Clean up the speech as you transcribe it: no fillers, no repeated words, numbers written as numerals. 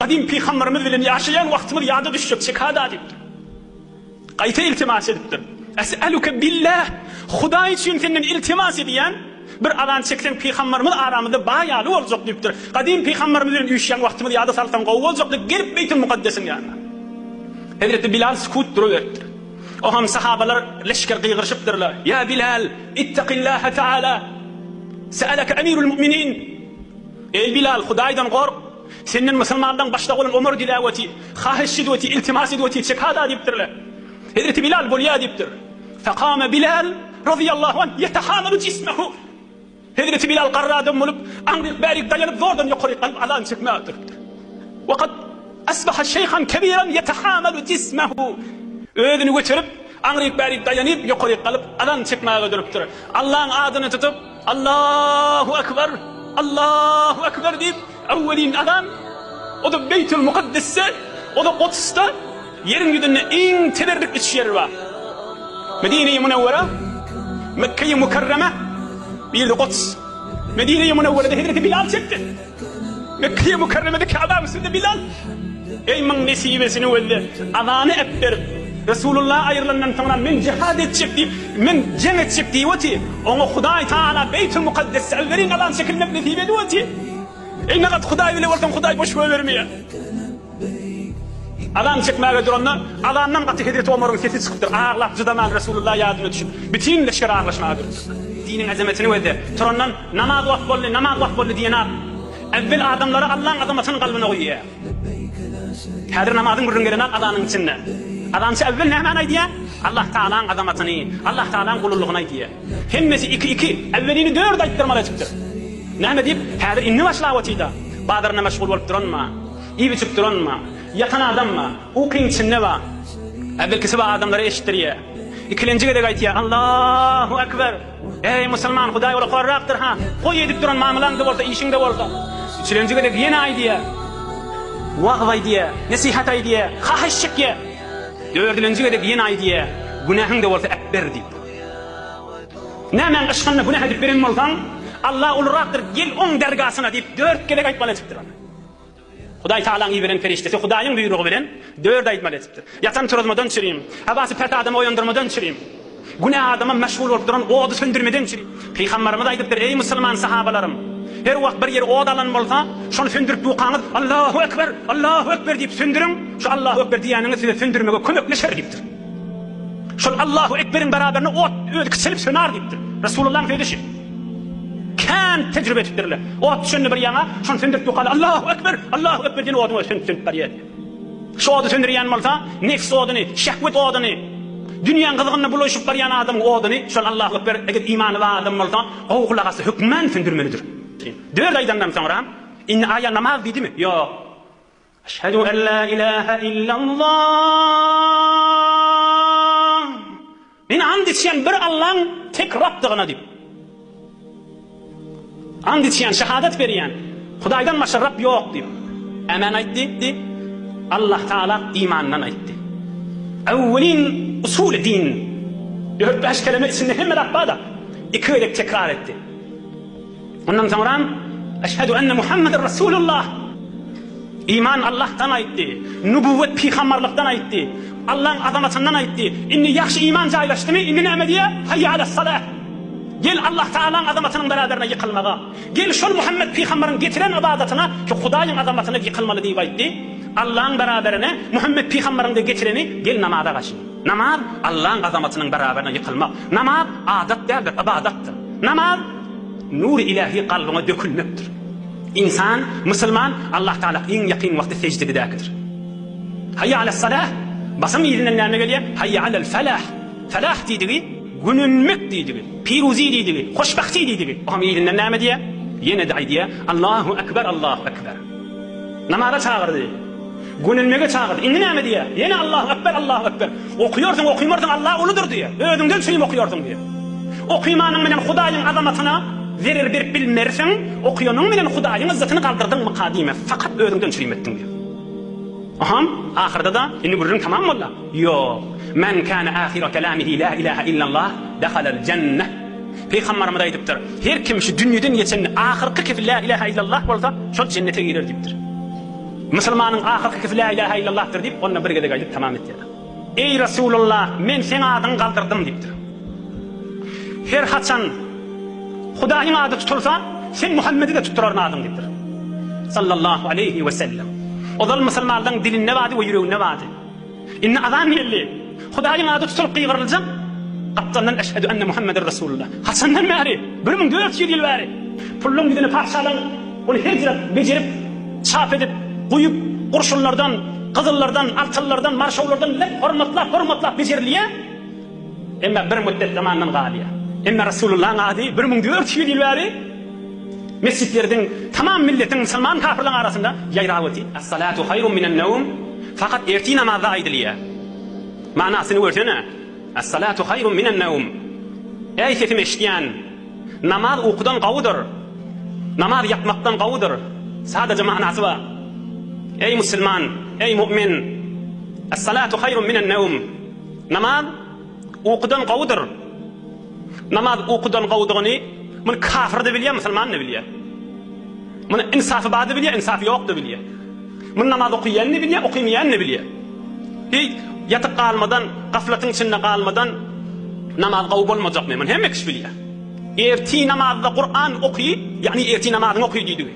Gadym pygamberimiz bilen ýaşaýan wagtymyz ýada düşjek çekada diýipdir. Gaýta iltimas edipdir. Es'eluke billah, Hudaý üçin senden iltimas edýän, bir azan çekseň pygamberimiz aramyzda ba ýaly boljak diýipdir. Gadym pygamberimiz bilen üýşýän wagtymyz ýada salsaň gowy boljak diýip gelip Beýtil Mukaddesiň ýanyna. Hezreti Bilal sükut duruberipdir. Oňam sahabalar leşger gygyryşypdyrlar. Ýa Bilal, ittakillaha taala! Se'eleke emirul mu'minin! Eý Bilal, Hudaýdan gork! Senden musulmanlaryň başlygy bolan Omar diläp otyr, hahyş edip otyr, iltimas edip otyr, çekada diýipdirler. Hezreti Bilal bolýa diýipdir. Fekame Bilal razyýallahu anh ýetehamalu jismehu. Hezreti Bilal garry adam bolup, aňryk-bärik daýanyp zordan ýokaryk galyp azan çekmäge oturypdyr. Wekad asbaha şeýhan kebiran ýetehamalu jismehu. Özüni göterip, aňryk-bärik daýanyp ýokaryk galyp azan çekmäge durupdyr. Allaň adyny tutup, Allahu Ekber, Allahu Ekber diýip, öwwelin azan, o-da Beýtül Mukaddesde, o-da Godsda, ýeriň ýüzünde iň teberrik üç ýer bar. Medine-i Münewwere, Mekge-i Mükerreme, bir-de Gods. Medine-i Münewwerede hezreti Bilal çekdi. Mekge-i Mükerremede Käbäň üstünde Bilal. Eý muň nesibesini gözle, azany äpberip, Resulullah aýrylandan soňra men jihad etjek diýip, men jeň etjek diýip otyr. Oňa Hudaý Tagala Beýtül Mukaddesde äwwelin azan çekilmek nesip edip otyr. Eý nagat Hudaý bile bolsaň Hudaý boş goýbermeýär. Azan çekmäge duranda azandan gaty Hezreti Omaryň sesi çykypdyr. Aglap jydaman Resulullah ýadyna düşüp, bütin leşger aglaşmaga durupdyr. Diniň azametini gözle. Turandan namaz wagt boldy, namaz wagt boldy diýenak. Äwwel adamlara Allaň azamatyny kalbyna guýýar. Häzir namazyň gürrüň gelenok azanyň içinde. Azançy äwwel nämäni aýdýar? Allah Tagalaň azamatyny, Allah Tagalaň ululygyny aýdýar. Hemmesi iki-iki, äwwelini dört aýtdyrmaly etipdir. Näme diýip, häzir indi başlap otyda. Bazaryna meşgul bolup duranma, iýip-içip duranma, ýatan adamma, ukyň içinde bar. Äwwelkisi bar adamlara eşitdirýär. Ikilenji gezek aýtýar, Allahu Ekber! Eý, musulman, Hudaý ola korrakdyr ha! Goý edip duran mamlaň-da bolsa, işiň-de bolsa. Üçülenji gezek ýene aýdýar. Wagyz aýdýar, nesihat aýdýar, hahyş çekýär. Dördülenji gezek ýene aýdýar, Günähiň-de bolsa äpber diýip. Nämäň yşgynda günäh edip beren bolsaň, Allah ulurakdyr, gel oň dergasyna diýip, dört gezek aýtmaly edipdir ony. Hudaý Tagalaň iberen perişdesi Hudaýyň buýrugy bilen dört aýtmaly edipdir. Ýatan turuzmadan çürim, hawasy pes adamy oýandyrmadan çürim, günä adama meşgul bolup duran ody söndürmeden çürim. Pygambarymyz aýdypdyr, Eý musulman sahabalarym! Her wagt bir ýeri ot alan bolsa, şony söndürip dukaňyz Allahu Ekber, Allahu Ekber diýip söndüriň, şu Allahu Ekber diýýäniňiz size söndürmege kömekleşer diýipdir. Şol Allahu Ekberiň beraberinde ot özi kiçelip söner diýipdir. Resulullahyň sözi şi. Kän tejribe edipdirler. Ot düşende bir ýaňa, şony söndürip ýokaly Allahu Ekber, Allahu Ekber diýen oduň özi sönüp-sönüp barýar diýýär. Şu ody söndürýän bolsa, nefs oduny, şehwet oduny, dünýäň gyzgynyna bulaşyp barýan adamyň oduny şol Allahu Ekber eger imany bar adam bolsa, gowy gulak assa hökman söndürmelidir. Dört aýdandan soňra, indi aýa namaz diýdimi? Ýok. Eşhedü en la ilahe illallah. Men and içýän bir Allaň tek Rabdygyna diýip. And içýän, şahadat berýän, Hudaýdan başga Rab ýok diýip. Ämän aýtdy diýip, Allah Taala imandan aýtdy. Awwelin usuly din. Dört-bäş keleme içinde hemme zat bar-da, iki gezek tekrar etdi. Ondan soňram Eşhedü enne Muhammeden Resulullah. Iman Allahdan aýtdy. Nübüwwet pygambarlykdan aýtdy. Allaň azamatyndan aýtdy. Indi ýagşy iman jaýlaşdymy? Indi näme diýýär? Haýýa alas salah. Gel Allah Tagalaň azamatynyň beraberine ýykylmaga. Gel şol Muhammet pygambaryň getiren ybadatyna ki Hudaýyň azamatyna ýykylmaly diýip aýtdy. Allaň beraberine Muhammet pygambaryň-da getireni gel namaza gaçyn. Namaz Allaň azamatynyň beraberine ýykylmak. Namaz adat däldir, ybadatdyr. Namaz Nury ilahi kalbyňa dökülmekdir. Ynsan, musulman Allah Tagala iň ýakyn wagty seždededäkidir. Haýýa alas salah, basym yzyndan näme gelýär? Haýýa alal falah. Falah diýdigi, gönenmek diýdigi, piruzi diýdigi, hoşbahti diýdigi. Oňam yzyndan näme diýýär? Ýene-de aýdýar, Allahu ekber, Allahu ekber. Namaza çagyrdy. Gönenmege çagyrdy. Indi näme diýýär? Ýene Allahu Ekber, Allahu Ekber. Okaýarsyň, okymarsyň Allah uludyr diýýär. Özüňden çürim okaýarsyň diýýär. Okymanyň bilen Hudaýyň azamatyna zerer berip bilmersiň, okaýanyň bilen Hudaýyň yzzatyny galdyrdyňmyka diýme, fakat özüňden çürim etdiň diýýär. Aham, ahyrda-da indi gürrüň tamam boldy. Ýok. Men kana ahira kelamihi la ilaha illallah dehalal jenneh. Pygambarymyz aýdypdyr, Her kim şu dünýeden geçende ahyrky kepi la ilaha illallah bolsa, şol jennete girer diýipdir. Musulmanyň ahyrky kisi Lä ilähä illallahdyr diýip, onda bir gezek aýdyp tamam etýär. Eý Resulullah, men seň adyňy galdyrdym diýipdir. Her haçan Hudaýyň ady tutulsa, sen Muhammedi-de tutduraryn adyňy diýipdir. Sallallahu aleýhi we sellem. Ozal musulmanlaryň dilinde bardy we ýüreginde bardy. Indi azan geldi. Hudaýyň ady tutulyp gygyryljak, gapdaldan Eşhedü enne Muhammeden Resulullah. Haçandan bäri? 1400 ýyl bäri. Pulluň ýüzüni patyşalaň ony her jyrat bejerip, çap edip, guýup, gurşunlardan, gyzyllardan, altynlardan, marşawlardan bilen hormatlap, hormatlap bejerilýär. Emma bir müddet zamandan galýar. Emma Resulullahyň ady 1400 ýyl bäri mesjitlerdiň, tamam milletiň, musulman kafirlaryň arasynda ýaýrap otyr. Es-salatu haýrun minen-newm fakat ertir namazda aýdylýar. Manasyny görsene. Es-salatu haýrun minen-newm. Eý sesimi eşidýän! Namaz ukudan gowudyr. Namaz ýatmakdan gowudyr. Sadaja manasy bar. Eý musulman, eý mu'min! Es-salatu haýrun minen-newm. Namaz ukudan gowudyr. Namaz ukudan gowudygyny muny kafir-de bilýär, musulman-da bilýär. Muny ynsafy bar-da bilýär, ynsafy ýok-da bilýär. Muny namaz okaýan-da bilýär, okamaýan-da bilýär. Heý, ýatyp galmadan, gaflatyň içinde galmadan namaz gowy bolmajakmy? Muny hemme kişi bilýär. Ertir namazda Kuran oky, ýagny ertir namazyňy oky diýdigi.